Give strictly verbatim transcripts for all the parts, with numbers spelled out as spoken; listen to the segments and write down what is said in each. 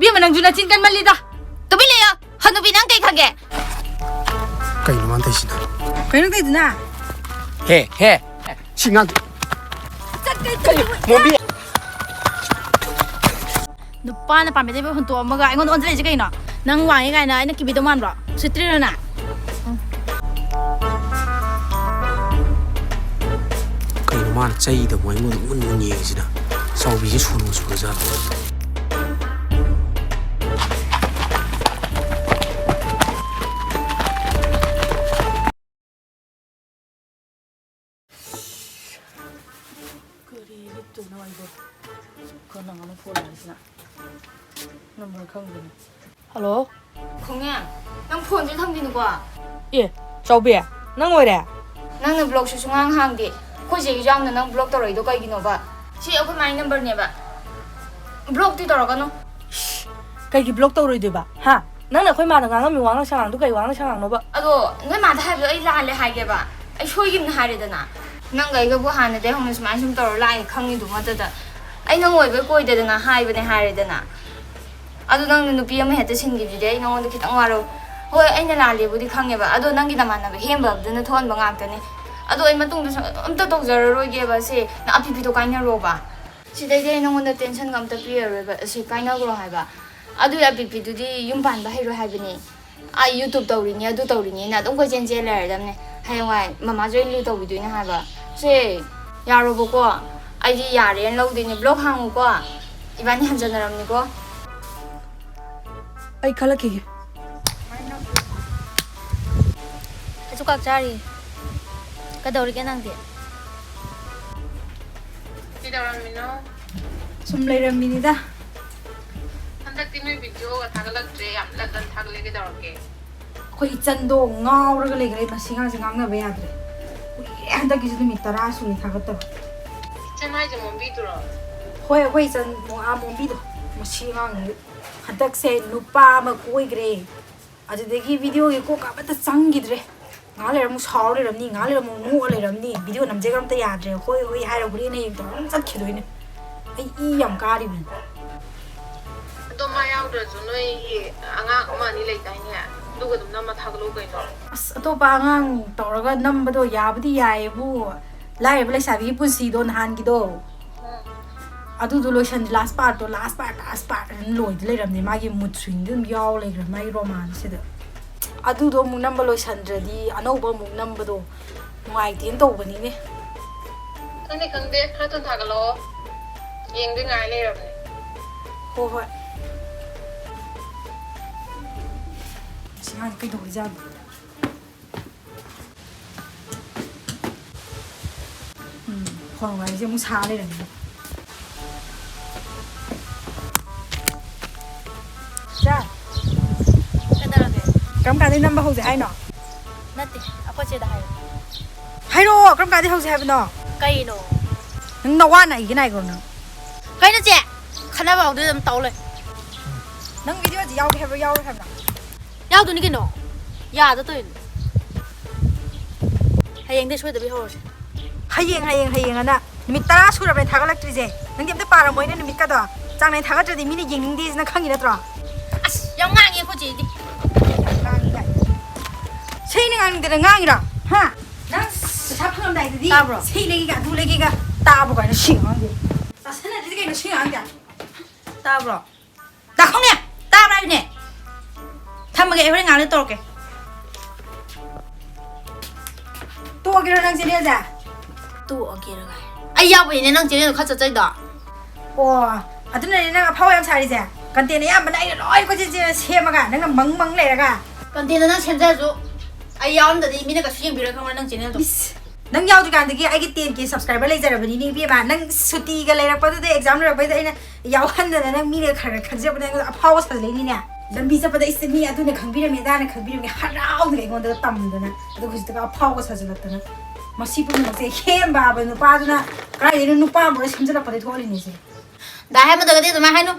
ꯏꯕꯦꯝꯃ, ꯅꯪꯁꯨ ꯅꯆꯤꯟ ꯀꯟꯃꯜꯂꯤꯗ꯫ ꯇꯨꯃꯤꯟ ꯂꯩꯌꯣ꯫ ꯍꯅꯨꯕꯤ, ꯅꯪ ꯀꯩ ꯈꯪꯒꯦ? ꯀꯩꯅꯣ ꯃꯥꯅ ꯇꯧꯔꯤꯁꯤꯅ? ꯀꯩꯅꯣ ꯇꯧꯔꯤꯗꯨꯅ? ꯍꯦ, ꯍꯦ, ꯁꯤ ꯉꯥꯡ- ꯆꯠꯀꯦ, ꯆꯠꯀꯦ꯫ ꯃꯣꯝꯕꯤ꯫ ꯅꯨꯄꯥꯅ ꯄꯥꯝꯃꯤꯗꯩ ꯍꯨꯟꯇꯣꯛꯑꯝꯃꯒ ꯑꯩꯉꯣꯟꯗ ꯑꯣꯟꯁꯤꯜꯂꯛꯏꯁꯦ ꯀꯩꯅꯣ? ꯅꯪ ꯋꯥꯡꯉꯦ ꯀꯥꯏꯅ ꯑꯩꯅ ꯀꯤꯕꯤꯗꯧ ꯃꯥꯟꯕ꯭ꯔꯣ? ꯎꯁꯤꯠꯇ꯭ꯔꯤꯔꯣ ꯅꯪ? ꯀꯩꯅꯣ ꯃꯥꯅ ꯆꯩꯗ ꯑꯃꯨꯛ ꯑꯩꯉꯣꯟꯗ ꯃꯨꯟ ꯃꯨꯟ ꯌꯦꯡꯉꯤꯁꯤꯅ? ꯆꯥꯎꯕꯤꯁꯦ ꯁꯣꯅꯣ ꯆꯨꯔꯖꯥꯠꯂꯣ? ꯀꯔꯤ ꯂꯤꯠꯇꯣꯏꯅꯣ ꯑꯩꯕꯣ? ꯀꯅꯥꯅꯣ ꯐꯣꯟ ꯂꯥꯛꯏꯁꯤꯅ? ꯅꯝꯕꯔ ꯈꯪꯗꯦꯅꯦ꯫ ꯍꯜꯂꯣ? ꯈꯣꯡꯉꯦ, ꯅꯪ ꯐꯣꯟꯁꯦ ꯊꯝꯈꯤꯅꯨꯀꯣ꯫ ꯑꯦ, ꯆꯥꯎꯕꯤ, ꯅꯪ ꯑꯣꯏꯔꯦ? ꯅꯪꯅ ꯕ꯭ꯂꯣꯛꯁꯨ ꯁꯨꯡꯍꯥꯡ ꯍꯥꯡꯗꯦ꯫ ꯑꯩꯈꯣꯏ ꯆꯦꯒꯤꯁꯨ ꯌꯥꯎꯅ ꯅꯪ ꯕ꯭ꯂꯣꯛ ꯇꯧꯔꯛꯏꯗꯣ ꯀꯩꯒꯤꯅꯣꯕ? ꯁꯤ ꯑꯩꯈꯣꯏ ꯃꯥꯒꯤ ꯅꯝꯕꯔꯅꯦꯕ꯫ ꯕ꯭ꯂꯣꯛꯇꯤ ꯇꯧꯔꯛꯀꯅꯨ꯫ ꯏꯁ, ꯀꯩꯒꯤ ꯕ꯭ꯂꯣꯛ ꯇꯧꯔꯣꯏꯗꯣꯏꯕ? ꯍꯥ? ꯅꯪꯅ ꯑꯩꯈꯣꯏ ꯃꯥꯗ ꯉꯥꯡꯉꯝꯃꯤ ꯋꯥꯉꯥꯡ ꯁꯉꯥꯡꯗꯣ ꯀꯩ ꯋꯥꯉꯥꯡ ꯁꯉꯥꯡꯅꯣꯕ? ꯑꯗꯣ ꯅꯣꯏ ꯃꯥꯗ ꯍꯥꯏꯕꯗꯣ ꯑꯩ ꯂꯥꯜꯂꯦ ꯍꯥꯏꯒꯦꯕ꯫ ꯑꯩ ꯁꯣꯏꯈꯤꯕꯅ ꯍꯥꯏꯔꯦꯗꯅ꯫ ꯅꯪꯒ ꯑꯩꯒꯕꯨ ꯍꯥꯟꯅꯗꯩ ꯍꯧꯅ ꯁꯨꯃꯥꯏꯅ ꯁꯨꯝ ꯇꯧꯔ ꯂꯥꯛꯑꯦ ꯈꯪꯉꯤꯗꯨ ꯅꯠꯇꯗ꯫ ꯑꯩ ꯅꯪ ꯑꯣꯏꯕꯩ ꯀꯣꯏꯗꯗꯅ ꯍꯥꯏꯕꯅꯦ ꯍꯥꯏꯔꯦꯗꯅ꯫ ꯑꯗꯨ ꯅꯪꯅ ꯅꯨꯄꯤ ꯑꯃ ꯍꯦꯛꯇ ꯁꯤꯟꯈꯤꯕꯗꯨꯗꯤ ꯑꯩ ꯅꯉꯣꯟꯗ ꯈꯤꯇꯪ ꯋꯥꯔꯧ-, ꯍꯣꯏ, ꯑꯩꯅ ꯂꯥꯜꯂꯦꯕꯨꯗꯤ ꯈꯪꯉꯦꯕ, ꯑꯗꯣ ꯅꯪꯒꯤ ꯅꯃꯥꯟꯅꯕ ꯍꯦꯝꯕꯗꯨꯅ ꯊꯣꯛꯍꯟꯕ ꯉꯥꯛꯇꯅꯦ꯫ ꯑꯗꯣ ꯑꯩ ꯃꯇꯨꯡꯗ ꯁꯨꯝ ꯑꯝꯇ ꯇꯧꯖꯔꯔꯣꯏꯒꯦꯕ ꯁꯦ, ꯅꯪ ꯑꯄꯤꯛꯄꯤꯗꯣ ꯀꯥꯏꯅꯔꯣꯕ꯫ ꯁꯤꯗꯩꯗꯤ ꯑꯩ ꯅꯉꯣꯟꯗ ꯇꯦꯟꯁꯟꯒ ꯑꯝꯇ ꯄꯤꯔꯔꯣꯏꯕ, ꯑꯁꯤ ꯀꯥꯏꯅꯈ꯭ꯔꯣ ꯍꯥꯏꯕ꯫ ꯑꯗꯨꯒꯤ ꯑꯄꯤꯛꯄꯤꯗꯨꯗꯤ ꯌꯨꯝ ꯄꯥꯟꯕ ꯍꯩꯔꯣꯏ ꯍꯥꯏꯕꯅꯦ꯫ ꯑꯩ YouTube ꯇꯧꯔꯤꯅꯤ, ꯑꯗꯨ ꯇꯧꯔꯤꯅꯤꯅ ꯑꯗꯨꯝ ꯀꯣꯏꯆꯦꯟ ꯆꯦꯟ ꯂꯩꯔꯗꯝꯅꯦ꯫ ꯍꯌꯦꯡꯋꯥꯏ ꯃꯃꯥꯁꯨ ꯑꯩ ꯂꯨ ꯇꯧꯕꯤꯗꯣꯏꯅꯦ ꯍꯥꯏꯕ꯫ ꯁꯦ, ꯌꯥꯔꯣꯕꯀꯣ? ꯑꯩꯗꯤ ꯌꯥꯔꯦꯅ ꯂꯧꯗꯣꯏꯅꯦ꯫ ꯕ꯭ꯂꯣꯛ ꯍꯥꯡꯉꯨꯀꯣ꯫ ꯏꯕꯥꯅꯤ ꯍꯟꯖꯟꯅꯔꯝꯅꯤꯀꯣ꯫ ꯑꯩ ꯈꯜꯂꯛꯈꯤꯒꯦ꯫ ꯑꯩꯁꯨ ꯀꯥꯛ ꯆꯥꯔꯤ꯫ ꯀꯩꯗꯧꯔꯤꯒꯦ ꯅꯪꯗꯤ? ꯀꯩꯗꯧꯔꯝꯃꯤꯅꯣ? ꯁꯨꯝ ꯂꯩꯔꯝꯃꯤꯅꯤꯗ꯫ ꯍꯟꯗꯛꯇꯤ ꯅꯣꯏ ꯚꯤꯗꯤꯑꯣꯒ ꯊꯥꯒꯠꯂꯛꯇ꯭ꯔꯦ, ꯌꯥꯝ ꯂꯟ ꯂꯟ ꯊꯥꯒꯠꯂꯦ, ꯀꯩꯗꯧꯔꯒꯦ? ꯑꯩꯈꯣꯏ ꯏꯆꯟꯗꯣ ꯉꯥꯎꯔꯒ ꯂꯩꯈ꯭ꯔꯦ, ꯃꯁꯤ ꯑꯉꯥꯡꯁꯦ ꯉꯥꯡꯅꯕ ꯌꯥꯗ꯭ꯔꯦ꯫ ꯀꯨꯏꯔꯦ, ꯍꯟꯗꯛꯀꯤꯁꯨ ꯅꯨꯃꯤꯠ ꯇꯔꯥ ꯁꯨꯔꯦ ꯊꯥꯒꯠꯇꯕ꯫ ꯏꯆꯟ ꯍꯥꯏꯁꯦ ꯃꯣꯝꯕꯤꯗꯨꯔꯣ? ꯍꯣꯏ, ꯑꯩꯈꯣꯏ ꯏꯆꯟ ꯃꯣ-, ꯑꯥ, ꯃꯣꯝꯕꯤꯗꯣ꯫ ꯃꯁꯤ ꯑꯉꯥꯡꯁꯦ ꯍꯟꯗꯛꯁꯦ ꯅꯨꯄꯥ ꯑꯃ ꯀꯣꯏꯈ꯭ꯔꯦ꯫ ꯑꯗꯨꯗꯒꯤ ꯚꯤꯗꯤꯑꯣꯒꯤ ꯀꯣꯛꯀ ꯑꯃꯠꯇ ꯆꯪꯈꯤꯗ꯭ꯔꯦ꯫ ꯉꯥꯏꯍꯥꯛ ꯂꯩꯔ ꯑꯃꯨꯛ ꯁꯥꯎꯔ ꯂꯩꯔꯝꯅꯤ, ꯉꯥꯏꯍꯥꯛ ꯂꯩꯔ ꯑꯃꯨꯛ ꯅꯣꯛꯑ ꯂꯩꯔꯝꯅꯤ, ꯚꯤꯗꯤꯑꯣ ꯅꯝꯖꯦꯒ ꯑꯝꯇ ꯌꯥꯗ꯭ꯔꯦ, ꯍꯣꯏ ꯍꯣꯏ ꯍꯥꯏꯔ ꯍꯣꯔꯦꯟ ꯍꯌꯦꯡ ꯇꯧꯔ ꯑꯗꯨꯝ ꯆꯠꯈꯤꯗꯣꯏꯅꯦ꯫ ꯑꯩ ꯏ ꯌꯥꯝ ꯀꯥꯔꯤꯕꯅꯤ꯫ ꯑꯗꯣ ꯃꯥ ꯌꯥꯎ ꯅꯠꯇ꯭ꯔꯁꯨ ꯅꯣꯏꯒꯤ ꯑꯉꯥꯡ ꯑꯃ ꯑꯅꯤ ꯂꯩꯗꯥꯏꯅꯦ? ꯑꯗꯨꯒ ꯑꯗꯨꯝ ꯅꯝꯃ ꯊꯥꯒꯠꯂꯛꯎ ꯀꯩꯅꯣ꯫ ꯑꯁ, ꯑꯇꯣꯞꯄ ꯑꯉꯥꯡ ꯇꯧꯔꯒ ꯅꯝꯕꯗꯣ ꯌꯥꯕꯨꯗꯤ ꯌꯥꯏꯌꯦꯕꯨ, ꯂꯥꯏꯔꯕ ꯂꯩꯁꯥꯕꯤꯒꯤ ꯄꯨꯟꯁꯤꯗꯣ ꯅꯍꯥꯟꯒꯤꯗꯣ, ꯑꯗꯨꯗꯣ ꯂꯣꯏꯁꯟ, last partꯇꯣ, last part, last part ꯑꯗꯨꯝ ꯂꯣꯏꯗ ꯂꯩꯔꯝꯅꯦ꯫ ꯃꯥꯒꯤ mood swingꯗꯤ ꯑꯗꯨꯝ ꯌꯥꯎ ꯂꯩꯈ꯭ꯔꯦ ꯃꯥꯒꯤ romanceꯁꯤꯗ꯫ ꯑꯗꯨꯗꯣ ꯑꯃꯨꯛ ꯅꯝꯕ ꯂꯣꯏꯁꯟꯗ꯭ꯔꯗꯤ ꯑꯅꯧꯕ ꯑꯃꯨꯛ ꯅꯝꯕꯗꯣ ꯅꯨꯡꯉꯥꯏꯇꯦꯅ ꯇꯧꯕꯅꯤꯅꯦ꯫ ꯈꯪꯗꯦ, ꯈꯪꯗꯦ, ꯈꯔ ꯊꯨꯅ ꯊꯥꯒꯠꯂꯛꯑꯣ꯫ ꯌꯦꯡꯗꯣꯏ ꯉꯥꯏ ꯂꯩꯔꯕꯅꯦ꯫ ꯍꯣ, ꯍꯣꯏ꯫ ꯑꯁ, ꯃꯥꯁꯦ ꯀꯩꯗꯧꯔꯤꯖꯥꯠꯅꯣ? ꯎꯝ, phone ꯋꯥꯔꯤꯁꯦ ꯑꯃꯨꯛ ꯁꯥ ꯂꯩꯔꯝꯃꯦ꯫ ꯏꯆꯥ, ꯀꯩꯗꯧꯔꯒꯦ? ꯀꯔꯝ ꯀꯥꯟꯗꯩ ꯅꯝꯕ ꯍꯧꯁꯦ ꯍꯥꯏꯅꯣ? ꯅꯠꯇꯦ, ꯑꯩꯈꯣꯏ ꯆꯦꯗ ꯍꯥꯏꯌꯣ꯫ ꯍꯥꯏꯔꯛꯑꯣ, ꯀꯔꯝ ꯀꯥꯟꯗꯩ ꯍꯧꯁꯦ ꯍꯥꯏꯕꯅꯣ? ꯀꯩꯅꯣ? ꯅꯪ ꯅꯋꯥ ꯅꯥꯏꯒꯦ ꯅꯥꯏꯈ꯭ꯔꯣ ꯅꯪ? ꯀꯩꯅꯣ ꯆꯦ? ꯈꯠꯅꯕ ꯍꯧꯗꯣꯏ ꯑꯗꯨꯝ ꯇꯧ ꯂꯩ꯫ ꯅꯪ videoꯁꯤ ꯌꯥꯎꯒꯦ ꯍꯥꯏꯕ꯭ꯔꯣ, ꯌꯥꯎꯔꯣꯏ ꯍꯥꯏꯕ꯭ꯔꯣ? ꯌꯥꯎꯗꯣꯏꯅꯤ ꯀꯩꯅꯣ꯫ ꯌꯥꯗ ꯇꯧꯔꯤꯅꯤ꯫ ꯍꯌꯦꯡꯗꯩ ꯁꯣꯏꯗꯕꯤ ꯍꯧꯔꯁꯦ꯫ ꯍꯌꯦꯡ, ꯍꯌꯦꯡ, ꯍꯌꯦꯡ ꯑꯅ ꯅꯨꯃꯤꯠ ꯇꯔꯥ ꯁꯨꯔꯕꯅꯦ ꯊꯥꯒꯠꯂꯛꯇ꯭ꯔꯤꯁꯦ꯫ ꯅꯪꯗꯤ ꯑꯝꯇ ꯄꯥꯔꯝꯃꯣꯏꯅꯦ ꯅꯨꯃꯤꯠꯀꯗꯣ꯫ ꯆꯥꯡ ꯅꯥꯏꯅ ꯊꯥꯒꯠꯇ꯭ꯔꯗꯤ ꯃꯤꯅ ꯌꯦꯡꯅꯤꯡꯗꯦꯁꯤ ꯅꯪ ꯈꯪꯉꯤ ꯅꯠꯇ꯭ꯔꯣ? ꯑꯁ, ꯌꯥꯝ ꯉꯥꯡꯉꯦ ꯑꯩꯈꯣꯏ ꯆꯦꯗꯤ꯫ ꯉꯥꯡꯉꯤ ꯀꯥꯏ꯫ ꯁꯤ ꯑꯩꯅ ꯉꯥꯡꯅꯤꯡꯗꯅ ꯉꯥꯡꯉꯤꯔꯣ? ꯍꯥ? ꯅꯪ ꯄꯩꯁꯥ ꯐꯪꯉꯝꯗꯥꯏꯗꯗꯤ ꯇꯥꯕ꯭ꯔꯣ? ꯁꯤ ꯂꯩꯒꯦꯒ ꯑꯗꯨ ꯂꯩꯒꯦꯒ ꯇꯥꯕ꯭ꯔꯣ ꯀꯥꯏꯅ ꯁꯤ ꯉꯥꯡꯗꯦ꯫ ꯆꯥꯁꯟꯅꯗ꯭ꯔꯗꯤ ꯀꯩꯅꯣ ꯁꯤ ꯉꯥꯡꯗꯦ? ꯇꯥꯕ꯭ꯔꯣ? ꯗꯥ ꯈꯣꯡꯅꯦ, ꯇꯥꯕ꯭ꯔꯥ ꯍꯥꯏꯕꯅꯦ? ꯊꯝꯃꯒꯦ, ꯑꯩ ꯍꯣꯔꯦꯟ ꯉꯥꯛ ꯂꯩꯔ ꯇꯧꯔꯛꯀꯦ꯫ ꯇꯣꯛꯑꯒꯦꯔꯣ ꯅꯪ channelꯁꯦ? ꯇꯣꯛꯑꯒꯦꯔꯣ ꯀꯥꯏ? ꯑꯩ ꯌꯥꯎꯕꯩꯅꯦ ꯅꯪ channelꯗꯣ ꯈꯔ ꯆꯠꯆꯩꯗꯣ꯫ ꯑꯣ, ꯑꯗꯨꯅꯅꯦ ꯅꯪ ꯑꯐꯥꯎ ꯌꯥꯝ ꯁꯥꯔꯤꯁꯦ? Content ꯑꯌꯥꯝꯕꯅ ꯑꯩꯅ ꯂꯣꯏ ꯀꯣꯏꯆꯦꯟ ꯆꯦꯟ ꯁꯦꯝꯃꯒ ꯅꯪꯅ ꯃꯪ ꯃꯪ ꯂꯩꯔꯒ꯫ Contentꯗꯣ ꯅꯪ ꯁꯦꯝꯖꯔꯁꯨ ꯑꯩ ꯌꯥꯎꯔꯝꯗꯗꯤ ꯃꯤꯅ ꯀꯩꯁꯨ ꯌꯦꯡꯕꯤꯔꯣꯏ ꯈꯪꯕ꯭ꯔꯥ ꯅꯪ channelꯗꯣ? ꯏꯁ, ꯅꯪ ꯌꯥꯎꯗ꯭ꯔꯤꯀꯥꯟꯗꯒꯤ ꯑꯩꯒꯤ ten K subscriber ꯂꯩꯖꯔꯕꯅꯤꯅꯦ ꯏꯕꯦꯝꯃ꯫ ꯅꯪ ꯁꯨꯇꯤꯒ ꯂꯩꯔꯛꯄꯗꯨꯗ exam ꯂꯣꯏꯔꯛꯄꯩꯗ ꯑꯩꯅ ꯌꯥꯎꯍꯟꯗꯅ ꯅꯪ ꯃꯤꯅ ꯈꯔ ꯈꯔ ꯈꯪꯖꯕꯅꯦ ꯑꯩꯉꯣꯟꯗ ꯑꯐꯥꯎꯕ ꯁꯥꯖꯤꯜꯂꯛꯏꯅꯤꯅꯦ꯫ ꯂꯝꯕꯤ ꯆꯠꯄꯗ ꯑꯩꯁꯦ ꯃꯤ ꯑꯗꯨꯅ ꯈꯪꯕꯤꯔꯝꯃꯦ ꯑꯗꯥꯅ ꯈꯪꯕꯤꯔꯝꯃꯦ ꯍꯔꯥꯎꯗꯅ ꯑꯩꯉꯣꯟꯗ ꯇꯝꯗꯅ꯫ ꯑꯗꯨꯒ ꯍꯧꯖꯤꯛꯇꯒ ꯑꯐꯥꯎꯕ ꯁꯥꯖꯤꯜꯂꯛꯇꯅ꯫ ꯃꯁꯤ ꯄꯨꯝꯅꯃꯛꯁꯦ ꯍꯦꯝꯕ ꯍꯥꯏꯕ ꯅꯨꯄꯥꯗꯨꯅ ꯀꯗꯥꯏꯗꯩꯅꯣ ꯅꯨꯄꯥ ꯑꯃ ꯁꯦꯝꯖꯤꯜꯂꯛꯄꯗꯩ ꯊꯣꯛꯍꯜꯂꯤꯅꯦ ꯁꯦ꯫ ꯗꯥ ꯍꯦꯃꯟꯗꯒꯗꯤ ꯑꯗꯨꯃꯥꯏꯅ ꯍꯥꯏꯅꯨ꯫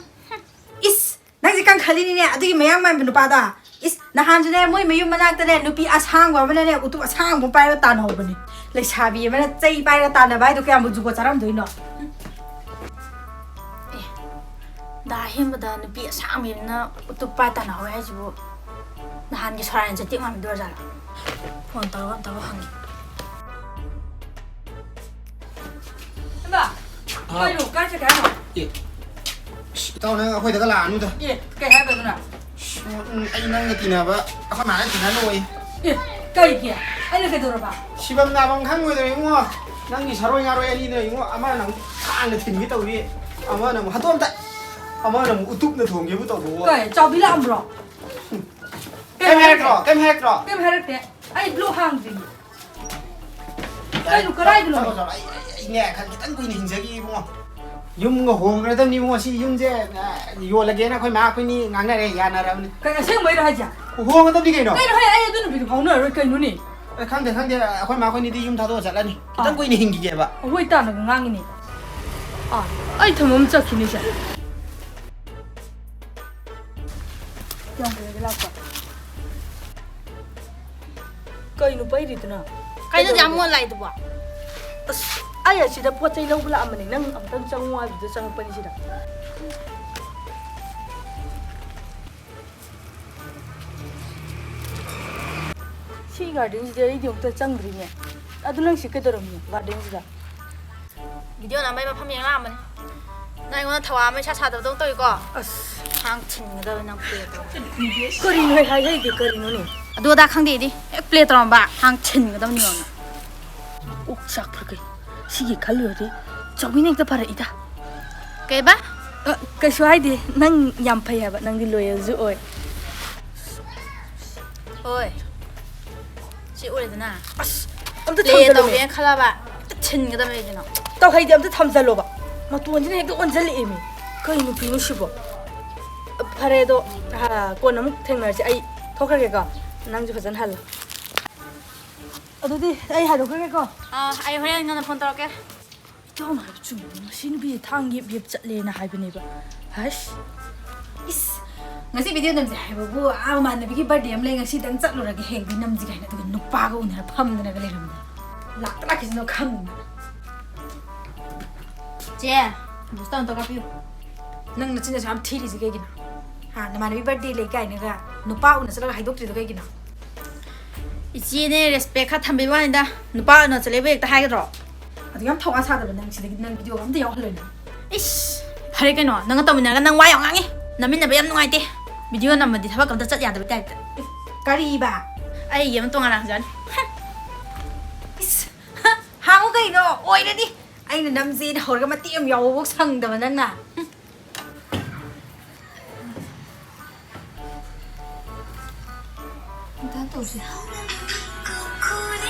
ꯏꯁ! ꯅꯪꯁꯦ ꯀꯟꯈꯠꯂꯤꯅꯤꯅꯦ ꯑꯗꯨꯒꯤ ꯃꯌꯥꯡ ꯃꯥꯟꯕ ꯅꯨꯄꯥꯗꯣ꯫ ꯏꯁ! ꯅꯍꯥꯟꯁꯨꯅꯦ ꯃꯣꯏ ꯃꯌꯨꯝ ꯃꯅꯥꯛꯇꯅꯦ ꯅꯨꯄꯤ ꯑꯁꯥꯡꯕ ꯑꯃꯅꯅꯦ ꯎꯇꯨꯞ ꯑꯁꯥꯡꯕ ꯑꯃ ꯄꯥꯏꯔꯒ ꯇꯥꯟꯅꯍꯧꯕꯅꯦ꯫ ꯂꯩꯁꯥꯕꯤ ꯑꯃꯅ ꯆꯩ ꯄꯥꯏꯔꯒ ꯇꯥꯟꯅꯕ ꯍꯥꯏꯗꯣ ꯀꯌꯥꯝꯕꯨ ꯖꯨꯒꯣꯠ ꯆꯥꯔꯝꯗꯣꯏꯅꯣ? ꯑꯦ, ꯗꯥ ꯍꯦꯟꯕꯗ ꯅꯨꯄꯤ ꯑꯁꯥꯡꯕꯤ ꯑꯃꯅ ꯎꯇꯨꯞ ꯄꯥꯏ ꯇꯥꯟꯅꯍꯧꯋꯦ ꯍꯥꯏꯁꯤꯕꯨ ꯅꯍꯥꯟꯒꯤ ꯁꯣꯔꯥꯌꯟ ꯆꯩꯇꯦꯛ ꯃꯥꯟꯕꯤꯗꯣ ꯑꯣꯏꯔꯖꯥꯠꯂꯣ? ꯐꯣꯟ ꯇꯧꯔꯒ ꯑꯝꯇꯕꯨ ꯍꯪꯒꯦ꯫ ꯏꯃꯥ, ꯍꯥꯎ꯫ ꯀꯩꯅꯣ? ꯀꯥꯏ ꯆꯠꯀꯦ ꯍꯥꯏꯅꯣ? ꯑꯦ, ꯏꯁ, ꯏꯇꯥꯎ, ꯅꯪ ꯑꯩꯈꯣꯏꯗꯒ ꯂꯥꯛꯑꯅꯨꯗ꯫ ꯑꯦ, ꯀꯩ ꯍꯥꯏꯕ ꯑꯗꯨꯅ? ꯏꯁ, ꯎꯝ, ꯑꯩ ꯅꯪꯒ ꯇꯤꯟꯅꯕ, ꯑꯩꯈꯣꯏ ꯃꯥꯅ ꯇꯤꯟꯅꯍꯜꯂꯣꯏ꯫ ꯑꯦ, ꯀꯩꯒꯤ? ꯑꯩꯅ ꯀꯩꯗꯧꯔꯕ? ꯁꯤꯐꯝ ꯅꯥꯐꯝ ꯈꯪꯉꯣꯏꯗꯧꯔꯦ ꯏꯕꯨꯡꯉꯣ꯫ ꯅꯪꯒꯤ ꯁꯔꯣꯏ ꯉꯥꯔꯣꯏ ꯑꯅꯤꯗꯣ ꯏꯕꯨꯡꯉꯣ, ꯑꯃꯅ ꯑꯃꯨꯛ ꯊꯥꯡꯅ ꯊꯤꯟꯒꯦ ꯇꯧꯔꯤ, ꯑꯃꯅ ꯑꯃꯨꯛ ꯍꯟꯗꯣꯛ ꯑꯝꯇ, ꯑꯃꯅ ꯑꯃꯨꯛ ꯎꯇꯨꯞꯅ ꯊꯣꯡꯒꯦꯕꯨ ꯇꯧꯕ꯫ ꯀꯩ, ꯆꯥꯎꯕꯤ ꯂꯥꯛꯑꯝꯕ꯭ꯔꯣ? ꯀꯩꯝ ꯍꯥꯏꯔꯛꯇ꯭ꯔꯣ? ꯀꯩꯝ ꯍꯥꯏꯔꯛꯇ꯭ꯔꯣ? ꯀꯩꯝ ꯍꯥꯏꯔꯛꯇꯦ꯫ ꯑꯩ ꯕ꯭ꯂꯣꯛ ꯍꯥꯡꯗ꯭ꯔꯤꯅꯦ꯫ ꯀꯩꯅꯣ, ꯀꯗꯥꯏꯗꯅꯣ? ꯆꯠꯂꯣ, ꯆꯠꯂꯣ, ꯑꯩ, ꯑꯩ, ꯑꯩꯅꯦ, ꯈꯔ ꯈꯤꯇꯪ ꯀꯨꯏꯅ ꯍꯤꯡꯖꯒꯦ ꯏꯕꯨꯡꯉꯣ꯫ ꯌꯨꯝꯒ ꯍꯣꯡꯈ꯭ꯔꯗꯕꯅꯤ ꯏꯕꯨꯡꯉꯣ, ꯁꯤ ꯌꯨꯝꯁꯦ, ꯑ, ꯌꯣꯜꯂꯒꯦꯅ ꯑꯩꯈꯣꯏ ꯃꯥ ꯑꯩꯈꯣꯏꯅꯤ ꯉꯥꯡꯅꯔꯦ, ꯌꯥꯅꯔꯕꯅꯤ꯫ ꯀꯩ, ꯑꯁꯦꯡꯕꯩꯔꯣ ꯍꯥꯏꯁꯦ? ꯍꯣꯡꯒꯗꯕꯅꯤ ꯀꯩꯅꯣ꯫ ꯀꯩꯅꯣ ꯍꯦ, ꯑꯩ ꯑꯗꯨ ꯅꯨꯄꯤꯗꯣ ꯐꯥꯎꯅꯔꯔꯣꯏ ꯀꯩꯅꯣꯅꯦ꯫ ꯑꯦ, ꯈꯪꯗꯦ, ꯈꯪꯗꯦ, ꯑꯩꯈꯣꯏ ꯃꯥ ꯑꯩꯈꯣꯏꯅꯤꯗꯤ ꯌꯨꯝ ꯊꯥꯗꯣꯛꯑ ꯆꯠꯂꯅꯤ꯫ ꯈꯤꯇꯪ ꯑꯥ꯫ ꯀꯨꯏꯅ ꯍꯤꯡꯈꯤꯒꯦꯕ꯫ ꯑꯩꯈꯣꯏ ꯇꯥꯟꯅꯒ ꯉꯥꯡꯉꯤꯅꯦ꯫ ꯑꯥ, ꯑꯩ ꯊꯝꯃꯝ ꯆꯠꯈꯤꯅꯤ ꯁꯦ꯫ ꯀꯌꯥꯝ ꯀꯨꯏꯔꯒꯦ ꯂꯥꯛꯄ? ꯀꯩꯅꯣ ꯄꯩꯔꯤꯗꯨꯅ? ꯀꯩꯅꯣ ꯑꯗꯨꯛ ꯌꯥꯝ ꯀꯩꯗꯧꯔꯒꯦ? ꯃꯣꯠ ꯂꯥꯛꯏꯗꯨꯕꯣ? ꯑꯁ, ꯑꯩ ꯑꯁꯤꯗ ꯄꯣꯠ ꯆꯩ ꯂꯧꯕ ꯂꯥꯛꯑꯝꯕꯅꯦ, ꯅꯪ ꯑꯃꯨꯛꯇꯪ ꯆꯪꯉꯣ ꯍꯥꯏꯕꯗꯨꯗ ꯆꯪꯉꯛꯄꯅꯤ ꯁꯤꯗ꯫ ꯁꯤ ꯒꯥꯔꯗꯦꯟꯁꯤꯗꯤ ꯑꯩꯗꯤ ꯑꯃꯨꯛꯇ ꯆꯪꯗ꯭ꯔꯤꯅꯦ꯫ ꯑꯗꯨ ꯅꯪ ꯁꯤ ꯀꯩꯗꯧꯔꯝꯃꯤꯅꯣ ꯒꯥꯔꯗꯦꯟꯁꯤꯗ? ꯚꯤꯗꯤꯑꯣ ꯅꯝꯕꯩ ꯃꯐꯝ ꯌꯦꯡ ꯂꯥꯛꯑꯝꯕꯅꯤ꯫ ꯅꯪ ꯑꯩꯉꯣꯟꯗ ꯊꯧ ꯋꯥ ꯑꯃ ꯏꯁꯥ ꯁꯥꯗꯕꯗꯧ ꯇꯧꯏꯀꯣ꯫ ꯑꯁ꯫ ꯊꯥꯡ ꯊꯤꯟꯒꯗꯕ ꯅꯪ ꯄ꯭ꯂꯦ ꯇꯧꯔꯣ꯫ ꯀꯔꯤꯅꯣ ꯍꯦꯛ ꯍꯥꯏꯔꯛꯏꯗꯤ ꯀꯔꯤꯅꯣꯅꯦ? ꯑꯗꯨ ꯑꯗꯥ ꯈꯪꯗꯦ ꯑꯩꯗꯤ꯫ ꯍꯦꯛ ꯄ꯭ꯂꯦ ꯇꯧꯔꯝꯕ ꯊꯥꯡ ꯊꯤꯟꯒꯗꯕꯅꯤ ꯌꯦꯡꯉꯣ꯫ ꯑꯣꯛ ꯆꯥꯛꯄ꯭ꯔꯥ ꯀꯩꯅꯣ? ꯁꯤꯒꯤ ꯈꯜꯂꯨꯔꯗꯤ ꯆꯥꯎꯕꯤꯅ ꯍꯦꯛꯇ ꯐꯔꯛꯏꯗ꯫ ꯀꯩꯕ? ꯑ, ꯀꯩꯁꯨ ꯍꯥꯏꯗꯦ꯫ ꯅꯪ ꯌꯥꯝ ꯐꯩ ꯍꯥꯏꯕ꯫ ꯅꯪꯗꯤ ꯂꯣꯌꯦꯜꯁꯨ ꯑꯣꯏ꯫ ꯍꯣꯏ꯫ ꯁꯤ ꯎꯔꯦꯗꯅ? ꯑꯁ, ꯑꯝꯇ ꯄ꯭ꯂꯦ ꯊꯝꯖꯜꯂꯨꯅꯦ꯫ ꯇꯧꯒꯦꯅ ꯈꯜꯂꯕ, ꯍꯦꯛꯇ ꯊꯤꯟꯒꯗꯕꯅꯦ ꯀꯩꯅꯣ꯫ ꯇꯧꯍꯩꯗꯦ, ꯑꯝꯇ ꯊꯝꯖꯜꯂꯣꯕ꯫ ꯃꯇꯣꯟꯁꯤꯅ ꯍꯦꯛꯇ ꯑꯣꯟꯁꯤꯜꯂꯛꯑꯦꯃꯤ꯫ ꯀꯩ ꯅꯨꯄꯤꯅꯣ ꯁꯤꯕꯣ? ꯐꯔꯦ ꯑꯗꯣ, ꯑ, ꯀꯣꯟꯅ ꯑꯃꯨꯛ ꯊꯦꯡꯅꯔꯁꯤ꯫ ꯑꯩ ꯊꯣꯛꯈ꯭ꯔꯒꯦꯀꯣ꯫ ꯅꯪꯁꯨ ꯐꯖꯅ ꯍꯜꯂꯣ꯫ ꯑꯗꯨꯗꯤ ꯑꯩ ꯍꯥꯏꯗꯣꯛꯈ꯭ꯔꯒꯦꯀꯣ꯫ ꯑꯥ, ꯑꯩ ꯍꯣꯔꯦꯟ ꯉꯟꯅ ꯐꯣꯟ ꯇꯧꯔꯛꯀꯦ꯫ ꯏꯇꯥꯎꯅ ꯍꯥꯏꯕ ꯆꯨꯝꯃꯤꯅꯦ, ꯃꯁꯤ ꯅꯨꯄꯤꯁꯦ ꯊꯥꯡ ꯌꯦꯞ ꯌꯦꯞ ꯆꯠꯂꯦꯅ ꯍꯥꯏꯕꯅꯦꯕ꯫ ꯍꯁ! ꯏꯁ! ꯉꯁꯤ ꯚꯤꯗꯤꯑꯣ ꯅꯝꯁꯦ ꯍꯥꯏꯕꯕꯨ, ꯑꯥ, ꯃꯃꯥꯟꯅꯕꯤꯒꯤ ꯕꯥꯔꯗꯦ ꯑꯃ ꯂꯩ, ꯉꯁꯤꯗꯪ ꯆꯠꯂꯨꯔꯒꯦ, ꯍꯌꯦꯡꯗꯤ ꯅꯝꯁꯤ ꯀꯥꯏꯅ, ꯑꯗꯨꯒ ꯅꯨꯄꯥꯒ ꯎꯅꯔ ꯐꯝꯗꯅꯒ ꯂꯩꯔꯝꯗꯅ꯫ ꯂꯥꯛꯇ ꯂꯥꯛꯈꯤꯁꯅꯣ ꯈꯪꯗꯅ꯫ ꯆꯦ, booster ꯑꯝꯇ ꯀꯥꯞꯄꯤꯌꯨ꯫ ꯅꯪ ꯅꯆꯤꯟ ꯅꯁꯨ ꯌꯥꯝ ꯊꯤꯔꯤꯁꯦ ꯀꯩꯒꯤꯅꯣ? ꯍꯥ, ꯅꯃꯥꯟꯅꯕꯤ ꯕꯥꯔꯗꯦ ꯂꯩ ꯀꯥꯏꯅꯒ ꯅꯨꯄꯥ ꯎꯅ ꯆꯠꯂꯒ ꯍꯥꯏꯗꯣꯛꯇ꯭ꯔꯤꯗꯣ ꯀꯩꯒꯤꯅꯣ? ꯏꯆꯦꯅꯦ, ꯔꯦꯁꯄꯦꯛ ꯈꯔ ꯊꯝꯕꯤꯕ ꯋꯥꯅꯤꯗ꯫ ꯅꯨꯄꯥ ꯎꯅ ꯆꯠꯂꯦꯕꯨ ꯍꯦꯛꯇ ꯍꯥꯏꯒꯗ꯭ꯔꯣ? ꯑꯗꯨ ꯌꯥꯝ ꯊꯧꯋꯥ ꯁꯥꯗꯕ ꯅꯪ ꯁꯤꯗꯒꯤ ꯅꯪ ꯚꯤꯗꯤꯑꯣ ꯑꯝꯇ ꯌꯥꯎꯍꯜꯂꯣꯏ ꯅꯪ꯫ ꯏꯁ, ꯐꯔꯦ ꯀꯩꯅꯣ, ꯅꯪꯒ ꯇꯧꯃꯤꯟꯅꯔꯒ ꯅꯪ ꯋꯥ ꯌꯥꯝ ꯉꯥꯡꯉꯤ꯫ ꯅꯝꯃꯤꯟꯅꯕ ꯌꯥꯝ ꯅꯨꯡꯉꯥꯏꯇꯦ꯫ ꯚꯤꯗꯤꯑꯣ ꯅꯝꯕꯗꯤ ꯊꯕꯛ ꯑꯝꯇ ꯆꯠ ꯌꯥꯗꯕ ꯇꯥꯏꯞꯇ꯫ ꯀꯔꯤꯕ? ꯑꯩꯒꯤ ꯑꯃ ꯇꯣꯉꯥꯟꯅ ꯍꯪꯖꯔꯅꯤ꯫ ꯏꯁ, ꯍꯥꯡꯉꯨ ꯀꯩꯅꯣ, ꯑꯣꯏꯔꯅꯤ꯫ ꯑꯩꯅ ꯅꯝꯖꯦꯅ ꯍꯧꯔꯒ ꯃꯇꯦꯛ ꯑꯃ ꯌꯥꯎꯕꯐꯥꯎ ꯁꯪꯗꯕ ꯅꯪꯅ꯫ ꯑꯝꯇ ꯇꯧꯁꯦ꯫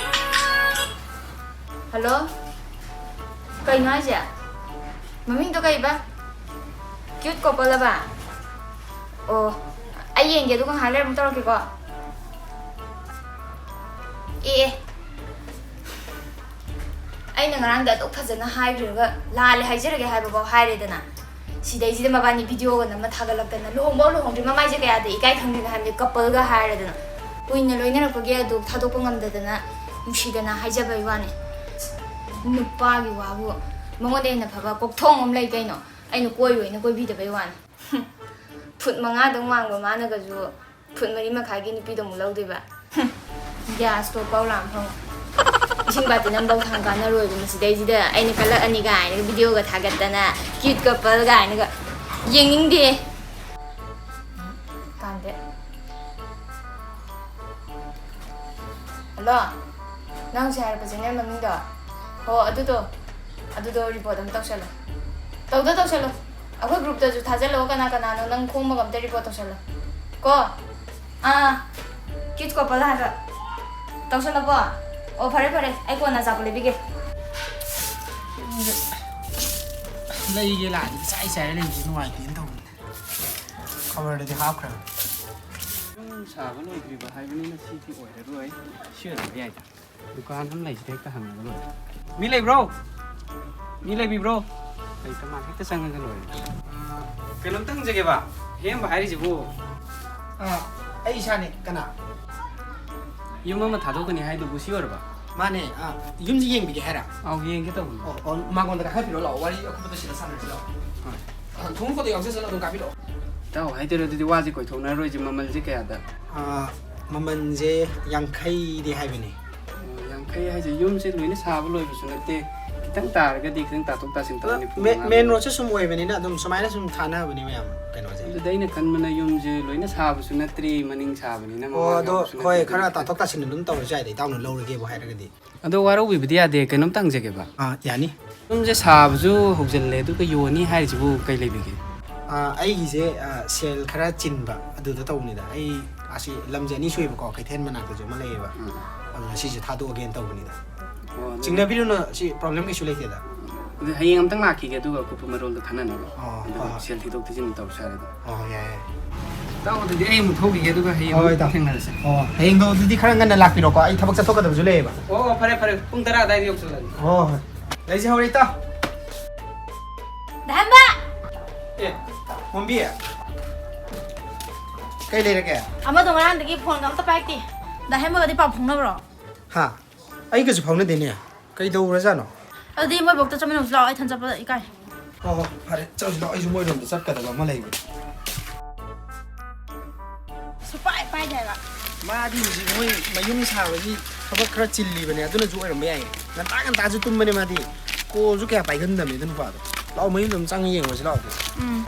ꯍꯜꯂꯣ? ꯀꯩꯅꯣ ꯍꯥꯏꯁꯦ? ꯃꯃꯤꯡꯗꯣ ꯀꯩꯕ? ꯀ꯭ꯌꯨꯠ ꯀꯣꯄꯜ ꯑꯕ? ꯑꯣ, ꯑꯩ ꯌꯦꯡꯒꯦ, ꯑꯗꯨꯒ ꯉꯥꯏꯍꯥꯛ ꯂꯩꯔ ꯑꯃꯨꯛ ꯇꯧꯔꯛꯀꯦꯀꯣ꯫ ꯑꯦ, ꯑꯦ꯫ ꯑꯩꯅ ꯉꯔꯥꯡꯗ ꯑꯗꯨꯛ ꯐꯖꯅ ꯍꯥꯏꯈ꯭ꯔꯒ ꯂꯥꯜꯂꯦ ꯍꯥꯏꯖꯔꯒꯦ ꯍꯥꯏꯕꯐꯥꯎ ꯍꯥꯏꯔꯦꯗꯅ꯫ ꯁꯤꯗꯩꯁꯤꯗ ꯃꯕꯥꯅꯤ ꯚꯤꯗꯤꯑꯣꯒ ꯅꯝꯃ ꯊꯥꯒꯠꯂꯛꯇꯅ ꯂꯨꯍꯣꯡꯕ ꯂꯨꯍꯣꯡꯗ꯭ꯔꯤ ꯃꯃꯥꯏꯁꯦ ꯀꯌꯥꯗ ꯏꯀꯥꯏ ꯈꯪꯗꯦꯅ ꯍꯥꯏꯕꯗꯤ ꯀꯄꯜꯒ ꯍꯥꯏꯔꯦꯗꯅ꯫ ꯀꯨꯏꯅ ꯂꯣꯏꯅꯔꯛꯄꯒꯤ ꯑꯗꯨ ꯊꯥꯗꯣꯛꯄ ꯉꯝꯗꯗꯅ ꯅꯨꯡꯁꯤꯗꯅ ꯍꯥꯏꯖꯕꯩ ꯋꯥꯅꯤ꯫ ꯅꯨꯄꯥꯒꯤ ꯋꯥꯕꯨ ꯃꯉꯣꯟꯗ ꯍꯦꯟꯅ ꯐꯕ ꯀꯣꯛꯊꯣꯡ ꯑꯃ ꯂꯩ ꯀꯩꯅꯣ꯫ ꯑꯩꯅ ꯀꯣꯏꯔꯣꯏꯅ ꯀꯣꯏꯕꯤꯗꯕꯩ ꯋꯥꯅꯤ꯫ ꯐꯨꯠ ꯃꯉꯥꯗꯪ ꯋꯥꯡꯕ ꯃꯥꯅꯒꯁꯨ ꯐꯨꯠ ꯃꯔꯤ ꯃꯈꯥꯏꯒꯤ ꯅꯨꯄꯤꯗꯣ ꯑꯃꯨꯛ ꯂꯧꯗꯣꯏꯕ꯫ ꯒ꯭ꯌꯥꯁ ꯁ꯭ꯇꯣꯞ ꯐꯥꯎ ꯂꯥꯝ ꯐꯪꯉꯣꯏ꯫ ꯏꯁꯤꯡ ꯕꯥꯇꯤꯟ ꯑꯃꯐꯥꯎ ꯊꯥꯡ ꯀꯥꯟꯅꯔꯣꯏꯕ ꯃꯁꯤꯗꯩꯁꯤꯗ ꯑꯩꯅ ꯀꯜꯂꯛꯑꯅꯤ ꯀꯥꯏꯅꯒ ꯚꯤꯗꯤꯑꯣꯒ ꯊꯥꯒꯠꯇꯅ ꯀ꯭ꯌꯨꯠ ꯀꯄꯜ ꯀꯥꯏꯅꯒ ꯌꯦꯡꯅꯤꯡꯗꯦ꯫ ꯀꯥꯟꯗꯦ꯫ ꯍꯜꯂꯣ, ꯅꯪ ꯍꯧꯖꯤꯛ ꯍꯥꯏꯔꯛꯄ ꯆꯦꯅꯦꯜ ꯃꯃꯤꯡꯗꯣ? ꯍꯣ, ꯑꯗꯨꯗꯣ, ꯑꯗꯨꯗꯣ ꯔꯤꯄꯣꯔꯠ ꯑꯃ ꯇꯧꯁꯜꯂꯣ꯫ ꯇꯧꯗ ꯇꯧꯁꯜꯂꯣ꯫ ꯑꯩꯈꯣꯏ ꯒ꯭ꯔꯨꯞꯇꯁꯨ ꯊꯥꯖꯜꯂꯛꯑꯣ, ꯀꯅꯥ ꯀꯅꯥꯅꯣ ꯅꯪ ꯈꯣꯝꯃꯒ ꯑꯝꯇ ꯔꯤꯄꯣꯔꯠ ꯇꯧꯁꯜꯂꯣ꯫ ꯀꯣ? ꯑꯥ, ꯀꯤꯠꯁ ꯀꯣꯄꯜ ꯍꯥꯏꯕ꯫ ꯇꯧꯁꯜꯂꯕꯣ? ꯑꯣ, ꯐꯔꯦ, ꯐꯔꯦ, ꯑꯩ ꯀꯣꯟꯅ ꯑꯆꯥꯄꯣꯠ ꯂꯩꯕꯤꯒꯦ꯫ ꯂꯩꯒꯦ ꯂꯥꯛꯑꯗꯤ ꯏꯆꯥꯏ ꯆꯥꯏꯔ ꯂꯩꯕꯁꯦ ꯅꯨꯡꯉꯥꯏꯇꯦꯅ ꯇꯧꯕꯅꯦ꯫ ꯈꯕꯔꯗꯗꯤ ꯍꯥꯞꯈ꯭ꯔꯦ꯫ ꯌꯨꯝ ꯁꯥꯕ ꯂꯣꯏꯗ꯭ꯔꯤꯕ ꯍꯥꯏꯕꯅꯤꯅ ꯁꯤꯗꯤ ꯑꯣꯏꯔꯔꯣꯏ꯫ ꯁꯤ ꯑꯣꯏꯔꯝꯕ ꯌꯥꯏꯗ꯫ ꯗꯨꯀꯥꯟ ꯑꯃ ꯂꯩꯁꯤꯗ ꯍꯦꯛꯇ ꯍꯪꯉꯒ ꯂꯣꯏꯔꯦ꯫ ꯃꯤ ꯂꯩꯕ꯭ꯔꯣ? ꯃꯤ ꯂꯩꯕꯤꯕ꯭ꯔꯣ? ꯂꯩꯇ ꯃꯥꯜꯂꯦ꯫ ꯍꯦꯛꯇ ꯆꯪꯉꯒ ꯂꯣꯏꯔꯦ꯫ ꯑꯥ, ꯀꯩꯅꯣꯝꯇ ꯍꯪꯖꯒꯦꯕ꯫ ꯍꯦꯝꯕ ꯍꯥꯏꯔꯤꯁꯤꯕꯨ? ꯑꯥ, ꯑꯩ ꯏꯁꯥꯅꯦ꯫ ꯀꯅꯥ? ꯌꯨꯝ ꯑꯃ ꯊꯥꯗꯣꯛꯀꯅꯤ ꯍꯥꯏꯗꯨꯕꯨ ꯁꯤ ꯑꯣꯏꯔꯕ? ꯃꯥꯅꯦ꯫ ꯑꯥ, ꯌꯨꯝꯁꯤ ꯌꯦꯡꯕꯤꯒꯦ ꯍꯥꯏꯔ? ꯑꯥꯎ, ꯌꯦꯡꯒꯦ ꯇꯧꯕꯅꯤ꯫ ꯑꯣ, ꯑꯣ, ꯃꯉꯣꯟꯗ ꯀꯥꯈꯠꯄꯤꯔꯣ ꯂꯥꯛꯑꯣ꯫ ꯋꯥꯔꯤ ꯑꯀꯨꯞꯄꯗꯣ ꯁꯤꯗ ꯁꯥꯟꯅꯔꯁꯤ ꯂꯥꯛꯑꯣ꯫ ꯍꯣꯏ꯫ ꯈꯣꯡꯎꯞꯀꯗꯣ ꯌꯥꯎꯖꯁꯅꯨ, ꯑꯗꯨꯝ ꯀꯥꯕꯤꯔꯛꯑꯣ꯫ ꯏꯇꯥꯎ ꯍꯥꯏꯗꯣꯏꯔꯣ? ꯑꯗꯨꯗꯤ ꯋꯥꯁꯦ ꯀꯣꯏꯊꯣꯛꯅꯔꯣꯏꯁꯦ꯫ ꯃꯃꯜꯁꯦ ꯀꯌꯥꯗ? ꯑꯥ, ꯃꯃꯜꯁꯦ ꯌꯥꯡꯈꯩꯗꯤ ꯍꯥꯏꯕꯅꯦ꯫ ꯑꯣ, ꯌꯥꯡꯈꯩ ꯍꯥꯏꯁꯦ ꯌꯨꯝꯁꯦ ꯂꯣꯏꯅ ꯁꯥꯕ ꯂꯣꯏꯕꯁꯨ ꯅꯠꯇꯦ, ꯈꯤꯇꯪ ꯇꯥꯔꯒꯗꯤ ꯈꯤꯇꯪ ꯇꯥꯊꯣꯛ ꯇꯥꯁꯤꯟ ꯇꯧꯔ ꯑꯗꯣ ꯅꯤꯐꯨ ꯃꯦ-, ꯃꯉꯥ ꯃꯦꯟ ꯂꯩꯔꯦ꯫ ꯔꯣꯗꯁꯦ ꯁꯨꯝ ꯑꯣꯏꯕꯅꯤꯅ ꯑꯗꯨꯝ ꯁꯨꯃꯥꯏꯅ ꯁꯨꯝ ꯊꯥꯅꯕꯅꯦ ꯃꯌꯥꯝ ꯀꯩꯅꯣꯁꯦ꯫ ꯑꯗꯨꯗ ꯑꯩꯅ ꯈꯟꯕꯅ ꯌꯨꯝꯁꯦ ꯂꯣꯏꯅ ꯁꯥꯕꯁꯨ ꯅꯠꯇ꯭ꯔꯤ, ꯃꯅꯤꯡ ꯁꯥꯕꯅꯤꯅ ꯑꯣ, ꯃꯃꯥꯡ ꯑꯗꯣ ꯌꯥꯎꯕꯁꯨ ꯍꯣꯏ, ꯅꯠꯇꯦ, ꯈꯔ ꯑꯗꯨꯅ ꯇꯥꯊꯣꯛ ꯇꯥꯁꯤꯟ ꯑꯗꯨꯝ ꯇꯧꯔꯁꯨ ꯌꯥꯏꯗ, ꯏꯇꯥꯎꯅ ꯂꯧꯔꯒꯦꯕꯨ ꯍꯥꯏꯔꯒꯗꯤ꯫ ꯑꯗꯣ ꯋꯥꯔꯧꯕꯤꯕꯗꯤ ꯌꯥꯗꯦ, ꯀꯩꯅꯣꯝꯇ ꯍꯪꯖꯒꯦꯕ꯫ ꯑꯥ, ꯌꯥꯅꯤ꯫ ꯌꯨꯝꯁꯦ ꯁꯥꯕꯁꯨ ꯍꯧꯖꯤꯜꯂꯦ, ꯑꯗꯨꯒ ꯌꯣꯟꯅꯤ ꯍꯥꯏꯔꯤꯁꯤꯕꯨ ꯀꯩ ꯂꯩꯕꯤꯒꯦ? ꯑꯥ, ꯑꯩꯒꯤꯁꯦ, ꯑꯥ, ꯁꯦꯜ ꯈꯔ ꯆꯤꯟꯕ ꯑꯗꯨꯗ ꯇꯧꯕꯅꯤꯗ꯫ ꯑꯩ ꯑꯁꯤ ꯂꯝꯁꯦ ꯑꯅꯤ ꯁꯨꯏꯕꯀꯣ, ꯀꯩꯊꯦꯜ ꯃꯅꯥꯛꯇꯁꯨ ꯑꯃ ꯂꯩꯌꯦꯕ꯫ ꯎꯝ꯫ ꯑꯗꯨꯅ ꯁꯤꯁꯦ ꯊꯥꯗꯣꯛꯑꯒꯦꯅ ꯇꯧꯕꯅꯤꯗ꯫ ꯑꯣ, ꯑꯗꯨꯗꯤ ꯆꯤꯡꯅꯕꯤꯔꯨꯅꯨ, ꯁꯤ ꯄ꯭ꯔꯣꯕ꯭ꯂꯦꯝ ꯀꯩꯁꯨ ꯂꯩꯇꯦꯗ꯫ ꯑꯗꯨꯗꯤ ꯍꯌꯦꯡ ꯑꯝꯇꯪ ꯂꯥꯛꯈꯤꯒꯦ, ꯑꯗꯨꯒ ꯑꯀꯨꯞꯄ ꯃꯔꯣꯜꯗꯣ ꯈꯟꯅꯅꯕ꯫ ꯑꯣ, ꯑꯗꯨꯒ ꯍꯣꯏ, ꯍꯣꯏ꯫ ꯁꯦꯜ ꯊꯤꯗꯣꯛ ꯊꯤꯖꯤꯟ ꯇꯧꯔꯁꯨ ꯌꯥꯔꯦꯗ꯫ ꯑꯣ, ꯌꯥꯏ, ꯌꯥꯏ꯫ ꯏꯇꯥꯎ, ꯑꯗꯨꯗꯤ ꯑꯩ ꯑꯃꯨꯛ ꯊꯣꯛꯈꯤꯒꯦ, ꯑꯗꯨꯒ ꯍꯌꯦꯡ ꯍꯣꯏ, ꯑꯃꯨꯛ ꯏꯇꯥꯎ꯫ ꯊꯦꯡꯅꯔꯁꯦ꯫ ꯑꯣ, ꯍꯌꯦꯡꯗꯣ ꯑꯗꯨꯗꯤ ꯈꯔ ꯉꯟꯅ ꯂꯥꯛꯄꯤꯔꯣꯀꯣ, ꯑꯩ ꯊꯕꯛ ꯆꯠꯊꯣꯛꯀꯗꯕꯁꯨ ꯂꯩꯌꯦꯕ꯫ ꯑꯣ, ꯑꯣ, ꯐꯔꯦ, ꯐꯔꯦ, ꯄꯨꯡ ꯇꯔꯥ ꯑꯗꯥꯏꯗ ꯌꯧꯁꯜꯂꯒꯦ꯫ ꯍꯣꯏ, ꯍꯣꯏ꯫ ꯂꯩꯖꯍꯧꯔꯦ, ꯏꯇꯥꯎ꯫ ꯗꯍꯦꯝꯕ! ꯑꯦ, ꯃꯣꯝꯕꯤ꯫ ꯀꯩ ꯂꯩꯔꯒꯦ? ꯑꯃꯗꯣ ꯉꯔꯥꯡꯗꯒꯤ ꯐꯣꯟꯒ ꯑꯝꯇ ꯄꯥꯏꯔꯛꯇꯦ꯫ ꯗꯍꯦꯝꯕꯒꯗꯤ ꯄꯥꯎ ꯐꯥꯎꯅꯕ꯭ꯔꯣ? ꯍꯥ? ꯑꯩꯒꯁꯨ ꯐꯥꯎꯅꯗꯦꯅꯦ꯫ ꯀꯩꯗꯧꯔꯖꯥꯠꯅꯣ? ꯑꯗꯨꯗꯤ ꯃꯣꯏ ꯕꯣꯛꯇ ꯆꯠꯃꯤꯟꯅꯧꯁꯤ ꯂꯥꯛꯑꯣ, ꯑꯩ ꯏꯊꯟ ꯆꯠꯄꯗ ꯏꯀꯥꯏ꯫ ꯍꯣ, ꯍꯣ, ꯐꯔꯦ, ꯆꯠꯂꯨꯁꯤ ꯂꯥꯛꯑꯣ, ꯑꯩꯁꯨ ꯃꯣꯏꯔꯣꯝꯗ ꯆꯠꯀꯗꯕ ꯑꯃ ꯂꯩꯕꯅꯦ꯫ ꯁꯨꯄꯥꯏ ꯄꯥꯏꯗꯦ ꯍꯥꯏꯕ꯫ ꯃꯥꯗꯤ ꯍꯧꯖꯤꯛ ꯃꯣꯏ ꯃꯌꯨꯝ ꯁꯥꯕꯒꯤ ꯊꯕꯛ ꯈꯔ ꯆꯤꯜꯂꯤꯕꯅꯦ, ꯑꯗꯨꯅꯁꯨ ꯑꯣꯏꯔꯝꯕ ꯌꯥꯏꯌꯦ꯫ ꯉꯟꯇꯥ ꯉꯟꯇꯥꯁꯨ ꯇꯨꯝꯕꯅꯦ ꯃꯥꯗꯤ꯫ ꯀꯣꯜꯁꯨ ꯀꯌꯥ ꯄꯥꯏꯒꯟꯗꯕꯅꯦ ꯑꯗꯨ ꯅꯨꯄꯥꯗꯣ꯫ ꯂꯥꯛꯑꯣ, ꯃꯌꯨꯝꯗ ꯑꯗꯨꯝ ꯆꯪꯉ ꯌꯦꯡꯉꯨꯔꯁꯤ ꯂꯥꯛꯑꯣ꯫ ꯎꯝ꯫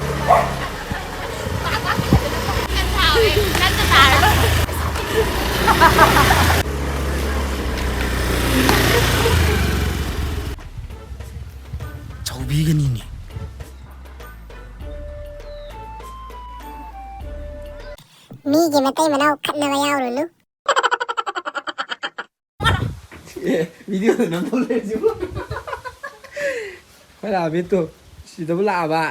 ꯆꯥꯎꯕꯤꯒꯅꯤꯅꯦ꯫ ꯃꯤꯒꯤ ꯃꯇꯩ ꯃꯅꯥꯎ ꯈꯠꯅꯕ ꯌꯥꯎꯔꯨꯅꯨ꯫ ꯑꯦ, ꯚꯤꯗꯤꯑꯣꯗ ꯅꯝꯊꯣꯛ ꯂꯩꯔꯤꯁꯤꯕꯨ꯫ ꯑꯩꯈꯣꯏ ꯔꯥꯕꯤꯠꯇꯣ ꯁꯤꯗꯕꯨ ꯂꯥꯛꯑꯕ꯫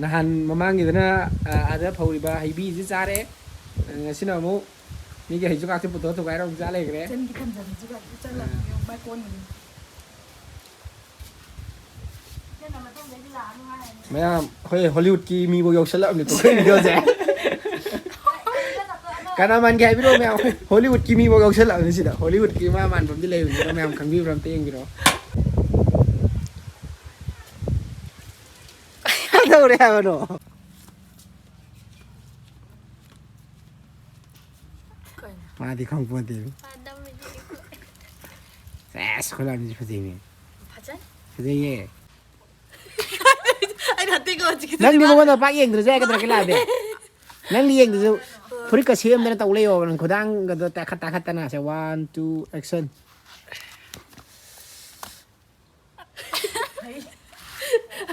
ꯅꯍꯥꯟ ꯃꯃꯥꯡꯒꯤꯗꯅ, ꯑ, ꯑꯥꯗ ꯐꯧꯔꯤꯕ ꯍꯩꯕꯤꯁꯤ ꯆꯥꯔꯦ꯫ ꯉꯁꯤꯅ ꯑꯃꯨꯛ ꯃꯤꯒꯤ ꯍꯩꯁꯨ ꯀꯥꯛꯁꯦ ꯄꯨꯊꯣꯛꯑ ꯊꯨꯒꯥꯏꯔ ꯑꯃꯨꯛ ꯆꯥ ꯂꯩꯈ꯭ꯔꯦ꯫ ꯆꯟꯒꯤ ꯊꯝꯖꯟꯕꯁꯤꯒ ꯆꯜꯂꯝꯃꯦ, ꯃꯥꯏ ꯀꯣꯟꯒꯤꯅꯤ꯫ ꯃꯌꯥꯝ, ꯑꯩꯈꯣꯏ ꯍꯣꯂꯤꯋꯨꯗꯀꯤ ꯃꯤꯐꯥꯎ ꯌꯧꯁꯜꯂꯛꯑꯕꯅꯤꯀꯣ ꯑꯩꯈꯣꯏ ꯚꯤꯗꯤꯑꯣꯁꯦ꯫ ꯀꯅꯥ ꯃꯥꯟꯒꯦ ꯍꯥꯏꯕꯤꯔꯛꯑꯣ ꯃꯌꯥꯝ? ꯍꯣꯂꯤꯋꯨꯗꯀꯤ ꯃꯤꯐꯥꯎ ꯌꯧꯁꯜꯂꯛꯑꯕꯅꯤ ꯁꯤꯗ꯫ ꯍꯣꯂꯤꯋꯨꯗꯀꯤ ꯃꯥ ꯃꯥꯟꯕ ꯑꯃꯗꯤ ꯂꯩꯕꯅꯤ, ꯑꯗꯣ ꯃꯌꯥꯝ ꯈꯪꯕꯤꯕ꯭ꯔꯥ ꯑꯝꯇ ꯌꯦꯡꯕꯤꯔꯛꯑꯣ꯫ ꯇꯧꯔꯦ ꯍꯥꯏꯕꯅꯣ? ꯃꯥꯗꯤ ꯈꯪꯄꯣꯟꯇꯦ꯫ ꯁꯦꯁ, ꯈꯨꯂꯥꯝꯁꯤ ꯐꯖꯩꯅꯦ꯫ ꯐꯖꯩ꯫ ꯐꯖꯩꯌꯦ꯫ ꯑꯩꯅ ꯍꯟꯇꯩ ꯀꯣ ꯍꯧꯖꯤꯛꯀꯤꯗꯨꯗꯤ ꯅꯪꯗꯤ ꯃꯥ ꯃꯉꯣꯟꯗ ꯄꯥꯛ ꯌꯦꯡꯗ꯭ꯔꯁꯨ ꯌꯥꯏ, ꯀꯩꯗꯧꯔꯒꯦ ꯂꯥꯛꯑꯗꯤ? ꯅꯪꯗꯤ ꯌꯦꯡꯗ꯭ꯔꯁꯨ ꯐꯨꯔꯤꯠꯀ ꯁꯦꯝꯗꯅ ꯇꯧ ꯂꯩꯌꯣ, ꯅꯪ ꯈꯨꯗꯥꯡꯒꯗꯣ ꯇꯥꯈꯠ ꯇꯥꯈꯠꯇꯅ꯫ ꯁꯦ, one, two, action.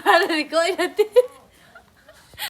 ꯍꯥꯟꯅꯗꯤꯀꯣ ꯑꯩ ꯅꯠꯇꯦ꯫